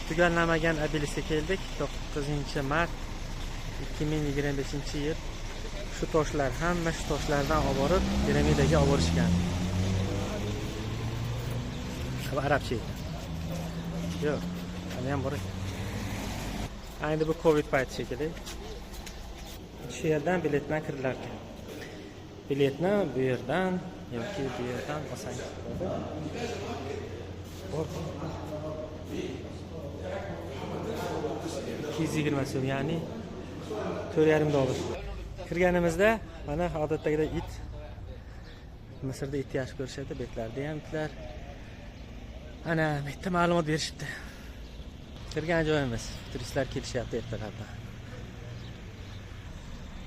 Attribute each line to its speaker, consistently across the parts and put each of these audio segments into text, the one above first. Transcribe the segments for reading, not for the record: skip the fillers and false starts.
Speaker 1: Tugallanmagan obeliskka keldik. 9 mart 2025-yil. Shu toshlar, hamma shu toshlardan olib borib piramidaga olib borishgan. Bu arabcha ekan. Yo'q, hali ham bor ekan. Endi bu Covid payti shekilli. Shu yerdan bilet bilan kirilar ekan. Biletni bu yerdan yoki bu yerdan olsangiz bo'ladi. Bor. 220 so'm, ya'ni 4,5 dollar. Kirganimizda mana odatdagidek it. Misrda itni yaxshi ko'rishadi, betlarda ham itlar. Ana bu yerda ma'lumot berishibdi. Kirgan joyimiz. Turistlar kelishyapti ertalabdan.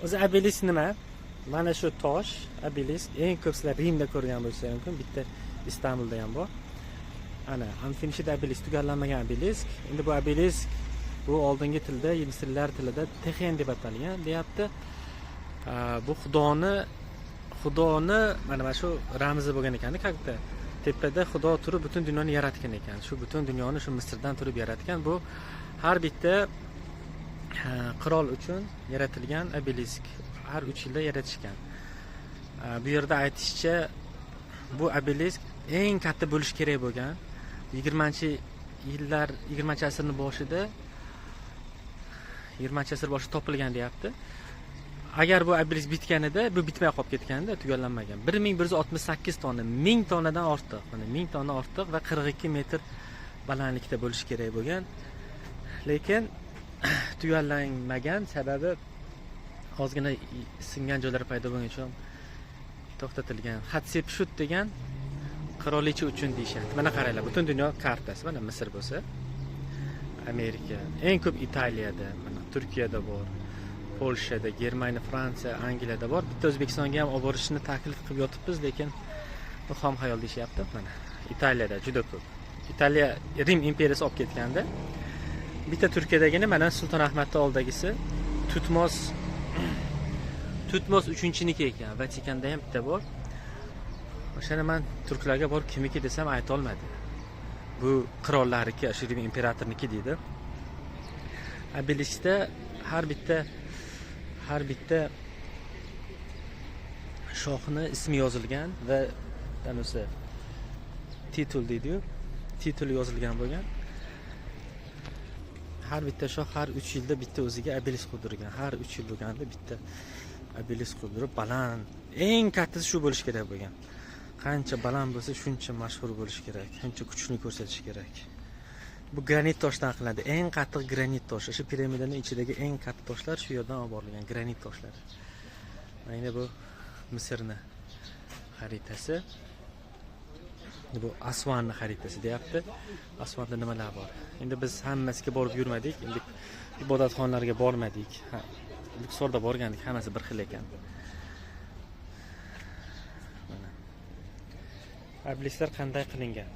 Speaker 1: O'zi obelisk nima? Mana shu tosh, obelisk eng ko'p sizlar Rimda ko'rgan bo'lsangiz mumkin, bitta Istanbulda ham bor. Ana, unfinished obelisk, tugallanmagan obelisk. Endi bu obelisk bu oldingi tilda, misrlar tilida Texen deb atalgan, deyapti. Bu xudoni mana shu ramzi bo'lgan ekan, как-то tepada xudo turib butun dunyoni yaratgan ekan. Shu butun dunyoni shu Misrdan turib yaratgan. Bu har bitta qirol uchun yaratilgan obelisk. Har 3 yilda yaratishgan. Bu yerda aytishicha, bu obelisk eng katta bo'lishi kerak bo'lgan. 20-yillar, 20-asrning boshida, 20-asr boshida topilgan deyapti. Agar bu obelisk bitganida, bu bitmay qolib ketganda, tugallanmagan. 1168 tonna, 1000 tonnadan ortiq, mana 1000 tonna ortiq va 42 metr balandlikda bo'lishi kerak bo'lgan. Lekin tugallanmagan, sababi ozgina singan joylari paydo bo'lgani uchun to'xtatilgan. Hatshepsut degan qirolicha uchun deyishyapti. Mana qaranglar, butun dunyo kartasi. Mana Misr bo'lsa, Amerika, eng ko'p Italiyada, mana Turkiyada bor, Polshada, Germaniya, Fransiya, Angliyada bor. Bitta O'zbekistonga ham olib borishni taklif qilib yotibmiz, lekin bu xom xayol deyishyapti. Mana Italiyada juda ko'p. Italiya Rim imperiyasi olib ketganda. Bitta Turkiyadagini mana Sulton Ahmadni oldidagisi Tutmos uchinchiniki ekan. Vatikanda ham bitta bor. O'shani man turklarga borib kimniki desam aytolmadi. Bu qirollarniki, shu Rim imperatorniki deydi. Obeliskda har bitta shohni ismi yozilgan va anisi titul deydiyu, titul yozilgan bo'lgan. Har bitta shoh har 3 yilda bitta o'ziga obelisk qurdirgan. Har 3 yil bo'lganda bitta obelisk qurdirib, baland, eng kattasi shu bo'lishi kerak bo'lgan. Qancha baland bo'lsa, shuncha mashhur bo'lishi kerak, shuncha kuchni ko'rsatishi kerak. Bu granit toshdan qilinadi, eng qattiq granit tosh. O'sha piramidani ichidagi eng katta toshlar shu yerdan olib borilgan, granit toshlar. Mana endi bu Misrni xaritasi, bu Asvanni xaritasi deyapti. Asvanda nimalar bor, endi biz hammasiga borib yurmadik, endi ibodatxonalarga bormadik. Ha, Luxorda borgandik, hammasi bir xil ekan. Mana obelisklar qanday qilingan.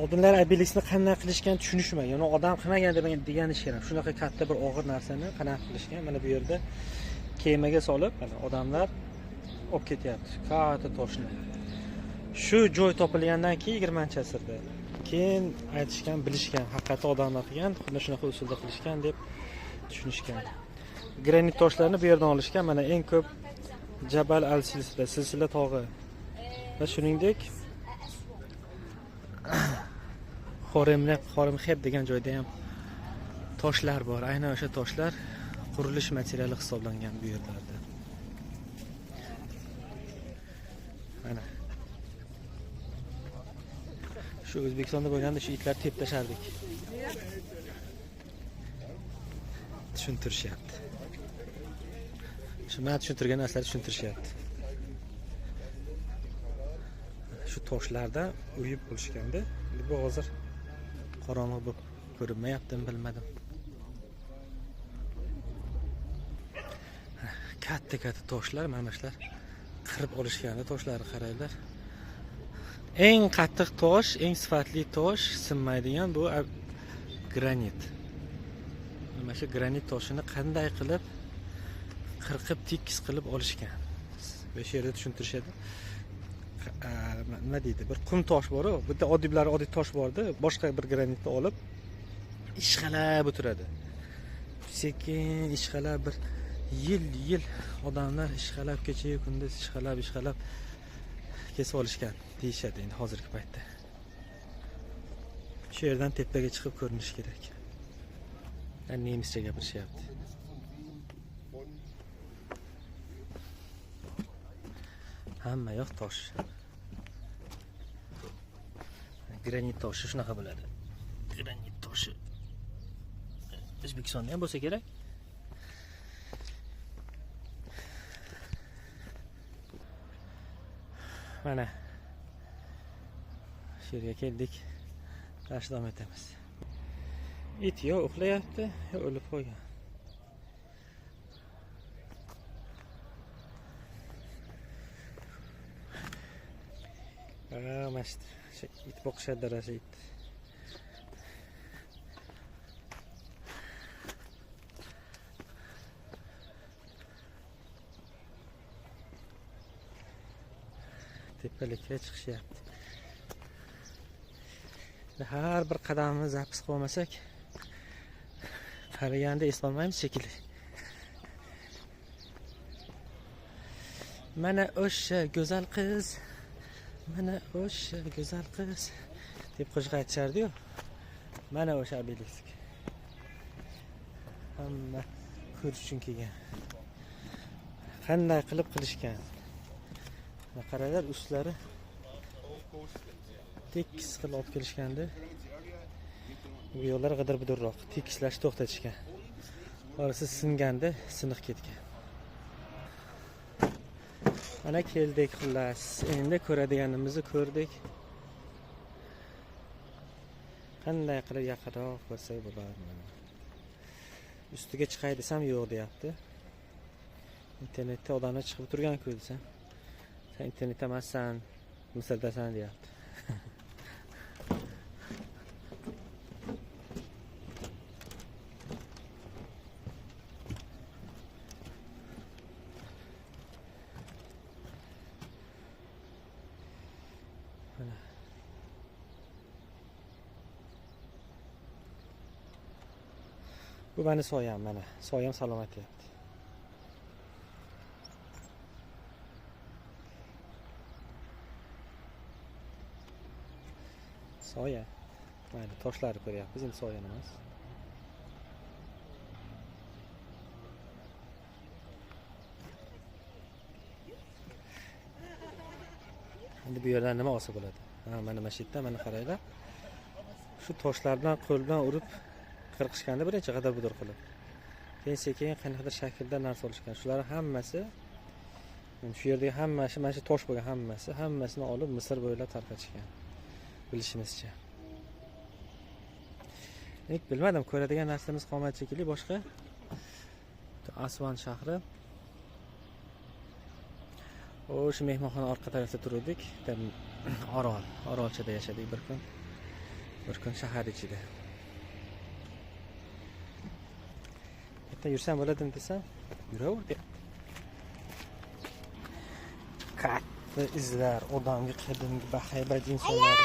Speaker 1: Oldinlar obeliskni qanday qilishgan tushunishmagan. Uni odam qilmagan degan ish kerak. Shunaqa katta bir og'ir narsani qanaqa qilishgan? Mana bu yerda kemaga solib, mana odamlar olib ketyapti katta toshni. Shu joy topilgandan keyin, 20-asrda keyin aytishgan, bilishgan, haqiqatda odamlar qilgan, xuddi shunaqa usulda qilishgan deb tushunishgan. Granit toshlarni bu yerdan olishgan. Mana eng ko'p Jabal al Silsila, Silsila tog'i va shuningdek Xoremxeb degan joyda ham toshlar bor. Aynan o'sha toshlar qurilish materiali hisoblangan bu yerlarda. Mana shu O'zbekistonda bo'lganda shu itlar tepib tashlardik. Tushuntirishyapti. Shu man tushuntirgan narsalarni tushuntirishyapti. Shu toshlardan uyib bo'lishganda. Endi bu hozir qorong'i bo'lib ko'rinmayaptimi, bilmadim. Katta katta toshlar, mana shular qirib olishganda toshlarni qaranglar. Eng qattiq tosh, eng sifatli tosh, sinmaydigan bu granit. Mana shu granit toshini qanday qilib qirqib tekis qilib olishgan. Va shu yerda tushuntirishadi. Nima deydi, bir qum tosh bor-u, bitta oddiy, bular oddiy tosh borda, boshqa bir granitni olib Ishqalab o'tiradi. Sekin ishqalab bir yil odamlar ishqalab kecha kunduz ishqalab kesib olishgan deyishadi endi hozirgi paytda. Shu yerdan tepaga chiqib ko'rinish kerak. Nemischa gapirishyapti. Hamma yoq tosh. Granit toshi shunaqa bo'ladi. Granit toshi O'zbekistonda ham bo'lsa kerak. Mana shu yerga keldik. Dash davom etamiz. It yo uxlayapti, yo o'lib qolgan. Mana shu it boqishadi darasi it. Tepalikka chiqishyapti. Har bir qadamimizni zapis qilib olmasak, qaraganda eslolmaymiz shekilli. Mana o'sha go'zal qiz, mana o'sha go'zal qiz deb qo'shiq aytishardi-yu. Mana o'sha obelisk. Hamma ko'rish uchun kelgan. Qanday qilib qilishgan. Qaranglar, ustlari tekis qilib olib kelishganda, bu yo'llar g'idir-budirroq, tekislashni to'xtatishgan. Orasi singanda siniq ketgan. Mana keldik xullas. Endi ko'radiganimizni ko'rdik. Qanday qilib yaqinroq ko'rsak bo'lar mana. Ustiga chiqay desam yo'q deyapti. Internetda odamlar chiqib turgan-ku desam, sen internetda emassan, Misrdasan deyapti. Bu meni soyam, mana. Soyam salomat deyapti. Soya. Mayli, toshlarni ko'ryapmiz, endi soyani emas. Endi bu yerdan nima olsa bo'ladi? Ha, mana shu yerda, mana qaranglar. Shu toshlar bilan qo'l bilan urib qirqishganda birinchi g'idir-budir qilib. Keyin sekin qanaqadir shaklda narsa olishgan. Shular hammasi, shu yerdagi hammasi mana shu tosh bo'lgan hammasi, hammasini olib Misr bo'ylab tarqatishgan. Bilishimizcha. Nek bilmadim, ko'radigan narsamiz qolmadi shekilli boshqa. Asvan shahri. O'sha mehmonxona orqa tarafda turdik. Orol, Orolchada yashadik bir kun. Bir kun shahar ichida. Erta yursam bo'ladimi desam, yuraver deyapti. Katta izlar, odamga qadimgi bahaybat insonlar.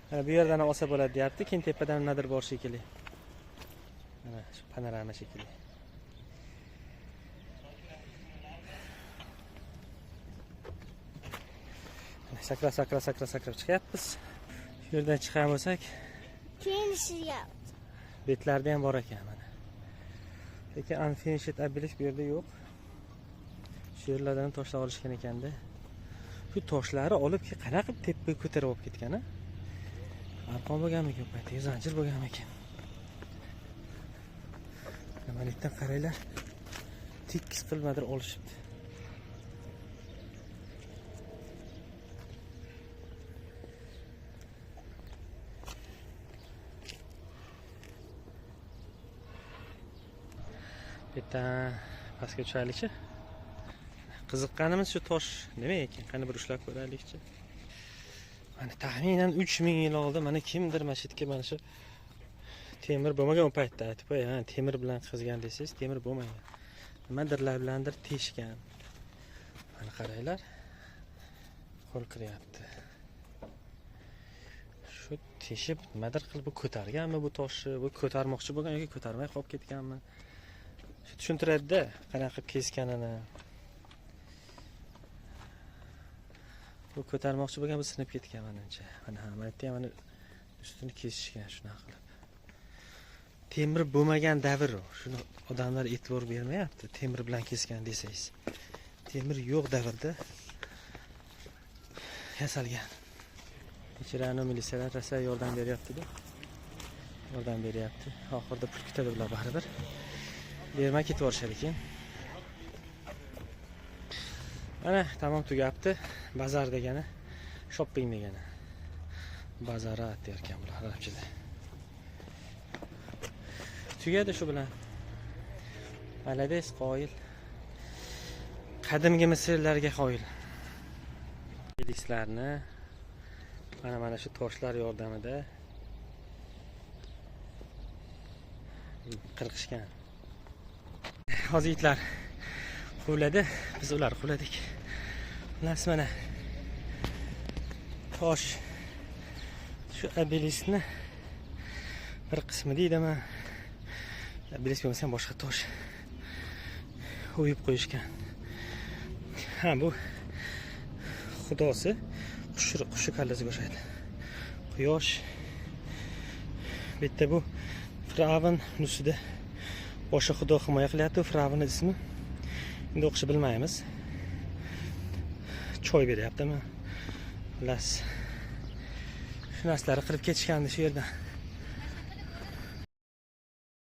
Speaker 1: Mana bu yerdan olsa bo'ladi deyapti. Keyin tepadan nimadir bor shekilli. Mana shu panorama shekilli. Sakrab sakrab sakrab sakrab chiqyapmiz. Shu yerdan chiqqan bo'lsak,
Speaker 2: keyin ishyapti.
Speaker 1: Betlarda ham bor ekan mana. Lekin unfinished obelisk bu yerda yo'q. Shu yerlardan toshlar olishgan ekanda. Shu toshlarni olib qanaqa qilib tepaga ko'tarib olib ketgan a? Arqon bo'lganmikin, paytga zanjir bo'lganmikin? Mana yerdan qaranglar. Tekis qilmadir olishibdi. Yerdan pastga tushaylikchi. Qiziqqanimiz shu tosh nima ekan? Qani bir ushlab ko'raylikchi. Mana taxminan 3000 yil oldin mana kimdir mana shu yerga mana shu temir bo'lmagan u paytda aytib qo'y, ha, temir bilan qizgan desangiz, temir bo'lmagan. Nimadirlar bilandir teshgan. Mana qaranglar. Qo'l kiryapti. Shu Teshib nimadir qilib bu ko'targanmi bu toshni, bu ko'tarmoqchi bo'lgan yoki ko'tarmay qolib ketganmi? Shu tushuntiradida qanaqa qilib kesganini. Bu ko'tarmoqchi bo'lgan, bu sinib ketgan menimcha. Mana ha, mana yerda ham mana ustini kesishgan shunaqa qilib. Temir bo'lmagan davr u. Shuni odamlar e'tibor bermayapti. Temir bilan kesgan desangiz. Temir yo'q davrda yasalgan. Kechirani militsiyalar rosa yordam beryapti-da. Yordam beryapti. Oxirida pul kutadi bular baribir. Bermay ketib yuborishadi keyin. Mana tamom tugabdi. Bazar degani shopping degani. Bazarat der ekan bular arabchada. Tugadi shu bilan. Malades qoyil. Qadimgi Misrlarga qoyil. Obelislarni mana shu toshlar yordamida qirqishgan. Hozir itlar quvladi, biz ular quvladik. Xullas mana tosh shu obeliskni bir qismi deydimi? Obelisk bo'lmasa ham boshqa tosh o'yib qo'yishgan. Ha, bu xudosi qushi kallasiga o'xshaydi. Quyosh. Bu yerda bu Firavun ustida boshqa xudo himoya qilyapti. Firavun ismi. Endi o'qishni bilmaymiz. Choy beryaptimi? Xullas shu narsalarni qilib ketishgandi shu yerdan.